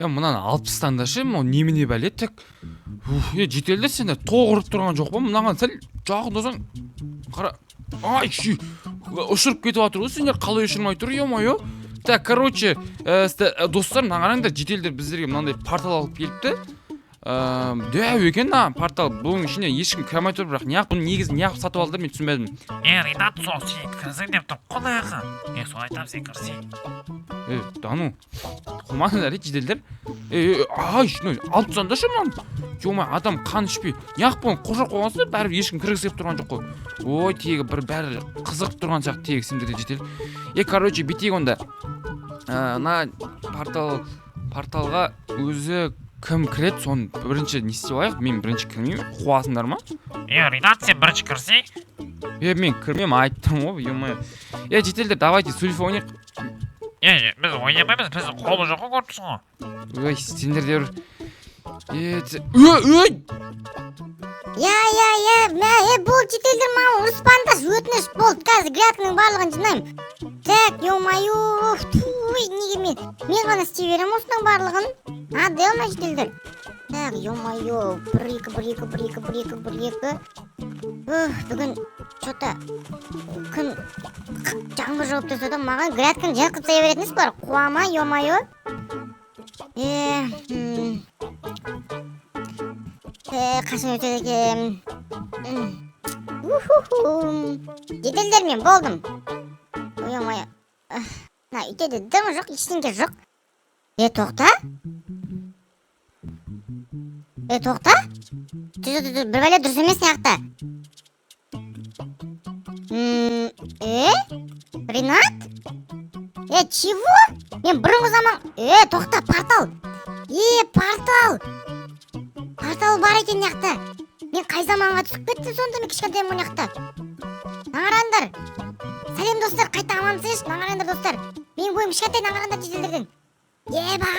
Е, мынаны алып тастаңдаршы, мынау немене бәле? Так, уф, е, жительдер, сендер тоқ ұрып тұрған жоқ па? Мынаған сәл жақындасаң, қара, ай, ши, ұшырып кетіп жатыр ғой. Сендер қалай ұшырмай тұр, ё-моё? Так, короче, достар, мына қараңдар, жительдер біздерге мынандай портал алып келіпті. Дәу екен мына портал. Бұның ішіне ешкім кіре алмай тұр, бірақ неғып бұны негізі неғып сатып алды, мен түсінбедім. Е, Ринат, сол сен кірсең деп тұр ғой мына. Е, соны айтамын, сен кірсең. Е, да ну, қумаңдар, е, жительдер. Е, е, ай, шыны алып тастаңдаршы мынаны, ё. Адам қан ішпей неғып бұны қоршап қойғансыңдар? Бәрібір ешкім кіргісі келіп тұрған жоқ қой. Ой, тегі бір бәрі қызығып тұрған сияқты тегі сендер де, житель. Е, короче, бүйтейік онда. Мына порталға өзі кім кіреді, соны бірінші не істеп алайық. Мен бірінші кірмеймін, қуасыңдар ма? Е, Ринат, сен бірінші кірсең. Е, мен кірмеймін, айттым ғой, ё. Е, жительдер, давайте сульфа ойнайық. Е, біз ойнамаймыз, біздің қолымыз жоқ қой, көріп тұрсың ғой. Ой, сендер де бір, е, ой. Иә, иә, иә, мә, е, болды, жительдер, маған ұрыспаңдаршы, өтініш, болды, қазір грядканың барлығын жинаймын. Так, ё-моё, туй, неге мен ғана істей беремін осының барлығын? А, да ма, жительдер? Так, ё-моё, бір, екі, бір, екі, бір, екі, бір, екі, бір, екі. Ух, бүгін чё-то күн жаңбыр жауып тұрса да, маған грядканы жинап тастай беретін іс бар. Қуама, ё-моё. Е, қашан өтеді екен? Уху, жительдер, мен болдым. Ё-моё, мына үйде де дым жоқ, ештеңе жоқ. Е, тоқта, е, тоқта. Тү, тү, тү, бір бәле дұрыс емес мына жақта. Е, Ринат, е, чего? Мен бұрынғы заман, е, тоқта, портал, е, портал бар екен мына жақта. Мен қай заманға түсіп кеттім сонда? Мен кішкентаймын мына жақта. Мына қараңдар. Сәлем, достар, қайта амансызшы. Мына қараңдар, достар, менің бойым кішкентай, мына қараңдар, жительдерден. Еба,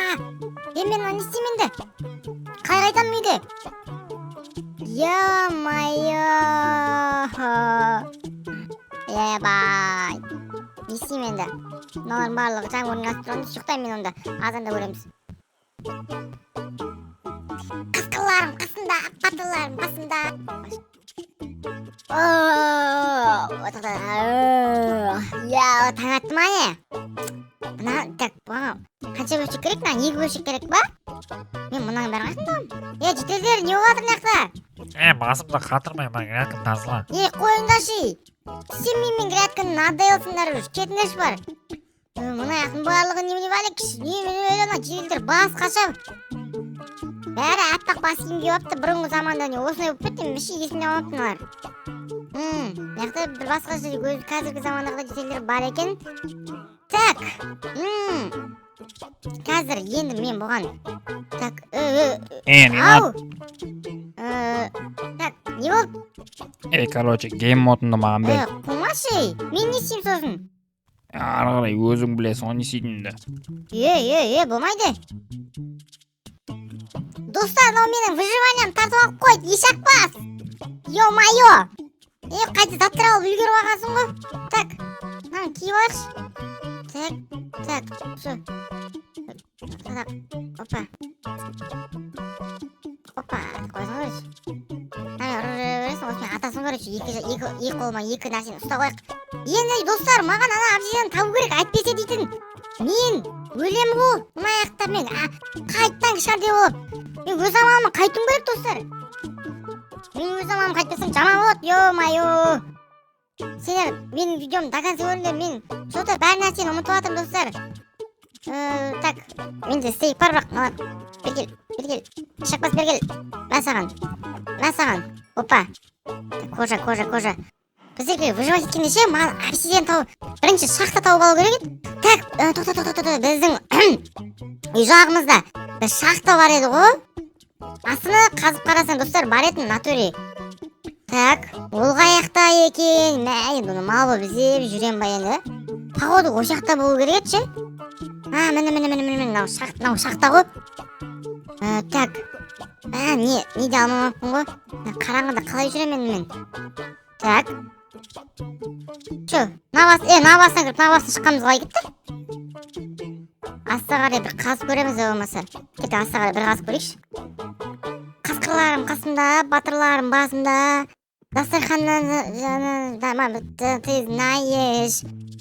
е, мен мына не істеймін енді? Қалай қайтамын үйге? Ё-моё, ебай, не істеймін енді? Мыналардың барлығы жаңбырдың астында тұрғанда ұйықтаймын мен онда, азанда көреміз. Қасқырларым қасымда, батырларым басымда. О, я, таң атты ма, не? Мына, так, маған қанша бөлшек керек? Мына екі бөлшек керек па? Мен мынаның бәрін қаяқтан табамын? Е, жительдер, не болып жатыр мына жақта? Е, басымды қатырмай, мына грядканы тазала. Е, қойыңдаршы, істемеймін мен грядканы, надоел сыңдар уже, кетіңдерші бар. Е, мына жақтың барлығы немене бәле, немене бәле? Ана жительдер басқаша, бәрі аппақ бас киім киіп алыпты. Бұрынғы заманда не осындай болып кетті, вообще есімде қалмапты мыналар. Мына жақта бір басқаша, өзі қазіргі замандағы жительдер бар екен. Так, қазір енді мен бұған, так, Е, Ринат. Ау. Так, не болды? Е, короче, гейм модыңды маған бер. Е, қумашы, ей, мен не істеймін сосын? Ары қарай өзің білесің ғой не істейтініңді. Е, е, е, болмайды, достар, мынау менің выживаниямды тартып алып қойды, ешақпас, ё-моё. Е, қайта заттар алып үлгеріп алғансың ғой. Так, мынаны киіп алайықшы. Так, так, все, так, опа, опа, қойсың, короче, мына ұрып жүре бересің, осымен атасың. Короче, екі қолыма екі нәрсені ұстап қояйық. Енді, достар, маған ана обсидиан табу керек, әйтпесе дейтін мен өлемін ғой мына жақта. Мен қайтадан кішкентай болып, мен өз заманыма қайтуым керек, достар. Мен өз заманыма қайтпасам, жаман болады, ё-моё. Сендер менің видеомды до конца көріңдер. Мен чё-то бәр нәрсені ұмытып жатырмын, достар. Так, менде стейк бар, бірақ мыналар, бері кел, бері кел, шақпас, бері кел, мә саған, мә саған, опа. Так, кожа, кожа, кожа. Біздерге выживать еткенде ше, маған обсидиан тауып, бірінші шахта тауып алу керек еді. Так, тоқта, тоқта, тоқта, біздің үй жағымызда бір шахта бар еді ғой, астына қазып қарасаң, достар, бар еді в натуре. Так, ол қаяқта екен? Мә, енді оны мал болып іздеп жүремін ба енді? Походу, осы жақта болу керек еді ше. А, міне, міне, міне, міне, мынау шахта, мынау шахта ғой. Так, а, не не де алмамаппын ғой. Мына қараңғыда қалай жүремін енді мен? Так, чё, мына бас, е, мына басынан кіріп, мына басынан шыққанымыз қалай кетті? Астыға қарай бір қазып көреміз болмаса. Кеттік, астыға қарай бір қазып көрейікші. Қасқырларым қасымда, батырларым басымда. Дастарханнан ты знаешь,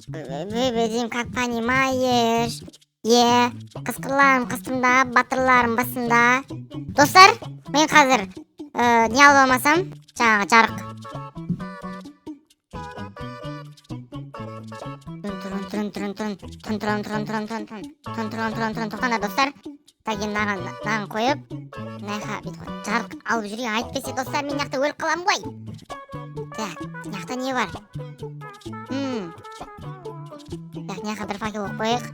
выведем, как понимаешь. Е, қасқырларым қасымда, батырларым басымда. Достар, мен қазір не алып алмасам, жаңағы жарық. Трын трын трын трын трын трын трын трын трын трын трын трын трын трын. Тоқтаңдар, достар. Так, енді мынаған қойып, мына жаққа бүйтіп жарық алып жүрейік. Әйтпесе, достар, мен мына жақта өліп қаламын ғой. Так, мына жақта не бар? Так, мына жаққа бір факел қойып қояйық.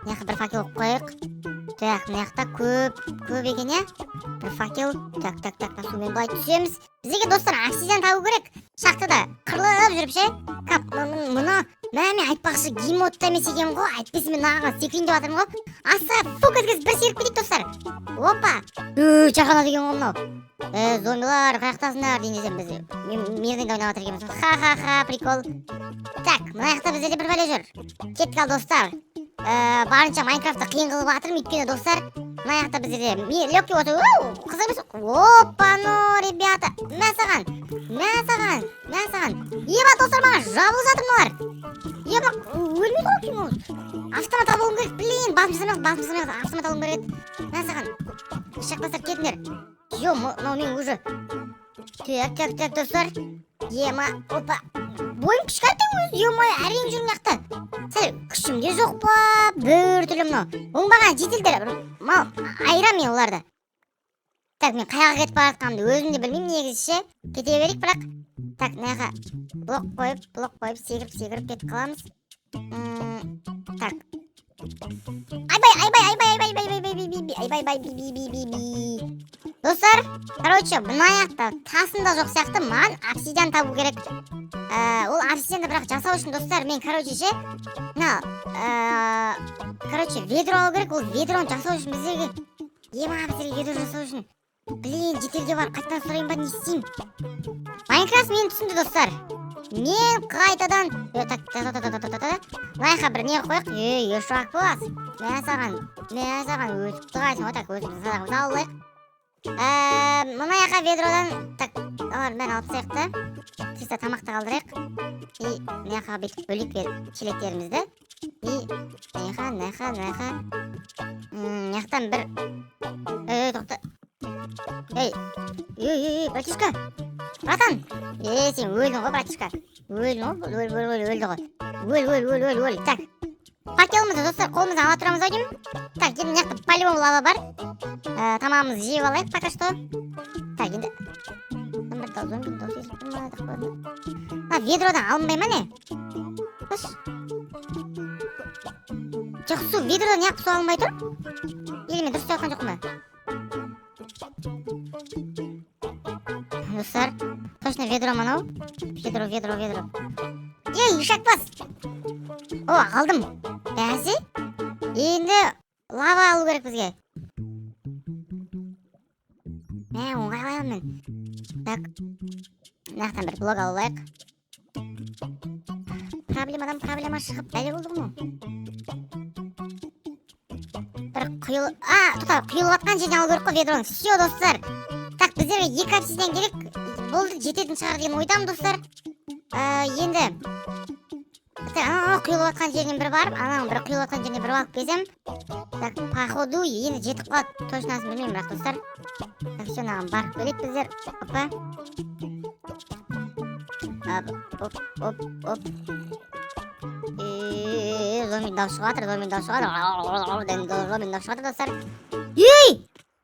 Мына жаққа бір факел қойып қояйық. Так, мына жақта көп, көп екен, иә? Бір факел. Так, так, так, мына сумен былай түсеміз. Бізге, достар, обсидиан табу керек. Шахтада қырылып жүріп ше. Кап, мына, мә, мен айтпақшы, геймодта емес екенмін ғой. Әйтпесе мен мынаған секірейін деп жатырмын ғой. Асыға фук еткізіп бір секіріп кетейік, достар. Опа. Чақана деген ғой мынау. Зомбилар, қаяқтасыңдар дейін десем, біз мирныйда ойнап жатыр екенбіз. Ха-ха-ха, прикол. Так, мына жақта біздерде бір бәле жүр. Кеттік ал, достар. Барынша Майнкрафтты қиын қылып жатырмын, өйткені, достар, мына жақта біздерде легкий болса, оу, қызық емес. Опа, ну, ребята, мә саған, мә саған, мә саған. Еба, достар, маған жабылып жатыр мыналар. Еба, өлмейді ғой кім ол? Автомат алуым керек, блин, басым жасамай, басым жасамай, автомат алуым керек еді. Мә саған. Шақпастар, кетіңдер. Ё, мынау мен уже. Так, так, так, достар. Ема, опа. Бойым кішкентай өзі, ё-моё, әрең жүрмін мына жақта. Сәл күшім де жоқ па, бір түрлі мынау. Оңбаған жительдер, мал, айырам мен оларды. Так, мен қаяққа кетіп бара жатқанымды өзім де білмеймін негізі ше. Кете берейік бірақ. Так, мына жаққа блок қойып, блок қойып, секіріп, секіріп кетіп қаламыз. Так. Айбай, айбай, айбай, айбай, айбай, айбай, би, би, би, айбай, айбай, би, би, би, би, би. Достар, короче, мына жақта тасым да жоқ сияқты, маған обсидиан табу керек. Ол обсидианды бірақ жасау үшін, достар, мен, короче, ше, мына, короче, ведро алу керек. Ол ведроны жасау үшін біздерге, ема, біздерге ведро жасау үшін, блин, жительге барып қайтадан сұрайын ба, не істеймін? Майнкрафт мені түсінді, достар. Мен қайтадан, так, та, та, та, та, та, та, та. Мына жаққа бір не қояйық. Ей, ешак бас. Мә саған, мә саған, өтіп тұрғайсың ғой. Так, өзіміз садағымызды алып алайық. Мына жаққа ведродан, так, олардың бәрін алып тастайық та. Чисто тамақты қалдырайық. И мына жаққа бүйтіп бөлейік шелектерімізді. И мына жаққа, мына жаққа, мына жаққа. Мына жақтан бір, ей, тоқта. Ей, ей, ей, ей, братишка. Братан. Ей, сен өлдің ғой, братишка. Өлдің ғой, өл, өл, өл, өлді ғой. Өл, өл, өл, өл, өл. Так. Факелімізді, достар, қолымызға ала тұрамыз ау деймін. Так, енді мына жақта по-любому лава бар. Тамағымызды жеп алайық пока что. Так, енді бір дау зомби, дау сезіп тұр ма, деп қояды. Мына ведродан алынбай ма не? Қош. Жоқ, су ведродан неғып су алынбай тұр? Или мен дұрыс істеп жатқан жоқпын ба? Достар, точно ведро мынау? Ведро, ведро, ведро. Ей, ишак бас! О, алдым. Бәсе? Енді лава алу керек бізге. Мә, оңай аламын мен. Так. Мына жақтан бір блок алып алайық. Проблемадан проблема шығып бәле болды ғой. Бір құйыл-, а, тоқта, құйылып жатқан жерден алу керек қой ведроны. Всё, достар. Так, біздерге екі обсидиан керек. Болды, жететін шығар деген ойдамын, достар. Енді так, анау құйылып жатқан жерінен бір барып, анау бір құйылып жатқан жеріне бір барып келсем, так, походу енді жетіп қалады. Точносын білмеймін бірақ, достар. Так, всё, мынаған барып келейік біздер. Опа. Оп, оп, оп, оп. Зомби дауыс шығып жатыр, зомби дауыс шығып жатыр. Зомби дауыс шығып жатыр, достар. Ей!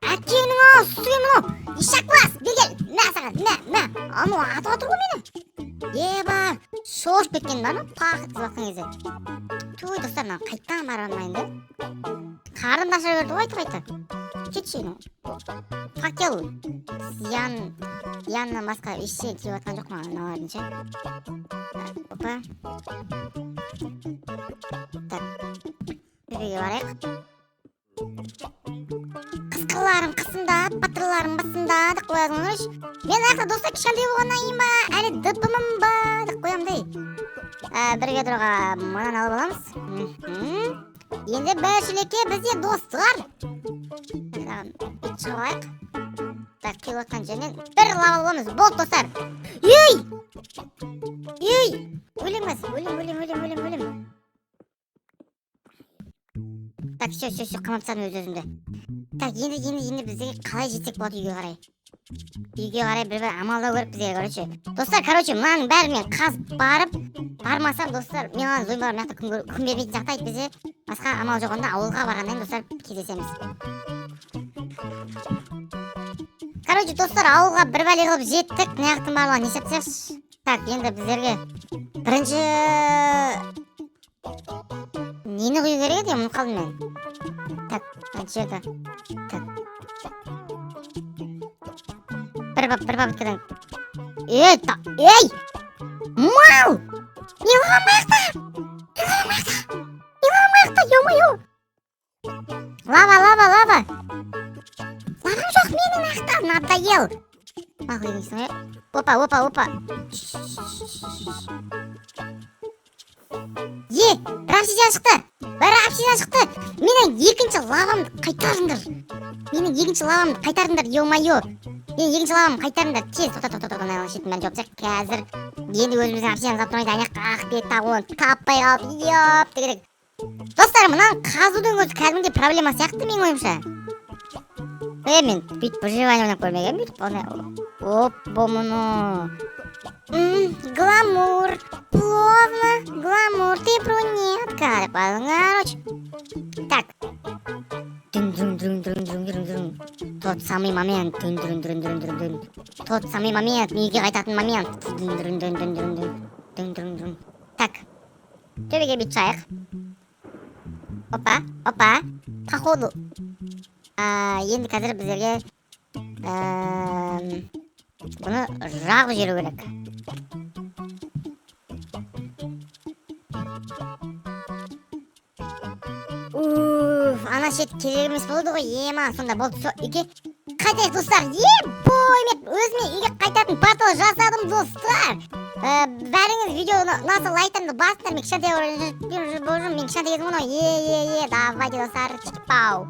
Әкеңнің ау, сүтіге мынау. Ишак бас, бері кел. Мә саған, мә, мә. Анау атып жатыр ғой мені. Еба, шошып кеткен бар ма? Пах еткізіп жатқан кезде. Туй, достар, мынаны қайтадан бара алмайын да. Қарным аша берді ғой, қайта-қайта. Кетші, анау. Факел. Зиян, зияннан басқа ештеңе тиіп жатқан жоқ маған мыналардың ше. Так, опа. Так. Төбеге барайық. Қасқырларым қасымда, батырларым басымда деп қоясың ғой. Мен аяқта, достар, кішкентай болғаннан кейін ба, әлі дыбымын ба деп қоямын дей. Бір ведроға мынаны алып аламыз. Енді бір шелекке бізде, достар. Бүйтіп шығып алайық. Так, қиылып жатқан жерінен бір лава аламыз. Болды, достар. Ей! Ей! Өлем қазір, өлем, өлем, өлем, өлем, өлем. Так, все, все, все, қамап тастадым өз өзімді. Так, енді бізге қалай жетсек болады үйге қарай? Үйге қарай бір амалдау керек бізге, короче. Достар, короче, мынаның бәрін мен қазып барып, бармасам, достар, мен ана зомбилар мына жақта күн бермейтін сияқты, әйтпесе басқа амал жоқ. Онда ауылға барғаннан кейін, достар, кездесеміз. Короче, достар, ауылға бір бәле қылып жеттік. Мына жақтың барлығын не істеп тастайықшы. Так, енді біздерге бірінші нені құю керек еді, ұмытып қалдым мен. Так, мына жерді. Так. Бір попыткадан. Ей, ей! Мал! Не лава маяқта! Не лава маяқта! Не лава маяқта, ё-моё! Лава, лава, лава! Лавам жоқ менің маяқта, надоел! Мақұл дейсің ғой. Опа, опа, опа. Е, бір обсидиан шықты! Бір обсидиан шықты! Менің екінші лавамды қайтарыңдар! Менің екінші лавамды қайтарыңдар, ё-моё! Менің екінші лавамды қайтарыңдар. Тез, тоқта, тоқта, тоқта, мына шеттің бәрін жауып тастайық. Қазір енді өзіміздің обсидианымызды алып тұрмайды. Ана ақ бет тағы оны таппай қалып, ёп, керек. Достар, мынаны қазудың өзі кәдімгідей проблема сияқты менің ойымша. Е, мен бүйтіп выживание ойнап көрмегенмін, бүйтіп оны. Опа, мұны. Гламур, плавно, гламур, ты брюнетка. Деп қойдың, короче. Так. Дүн-дүн-дүн-дүн-дүн-дүн-дүн. Тот самый момент. Дүн-дүн-дүн-дүн-дүн-дүн. Тот самый момент. Мен үйге қайтатын момент. Дүн-дүн-дүн-дүн-дүн-дүн. Дүн-дүн-дүн. Так. Төбеге бүйтіп шығайық. Опа, опа. Походу. Енді қазір біздерге, бұны жағып жіберу керек. Уф, ана шет керек емес болды ғой, ема, сонда болды, со, үйге қайтайық, достар. Ебой, мен өзіме үйге қайтатын портал жасадым, достар. Бәріңіз видеоны ұнаса лайктарыңды басыңдар. Мен кішкентай мен кішкентай кезім ғой. Е, е, е, давайте, достар, чпау.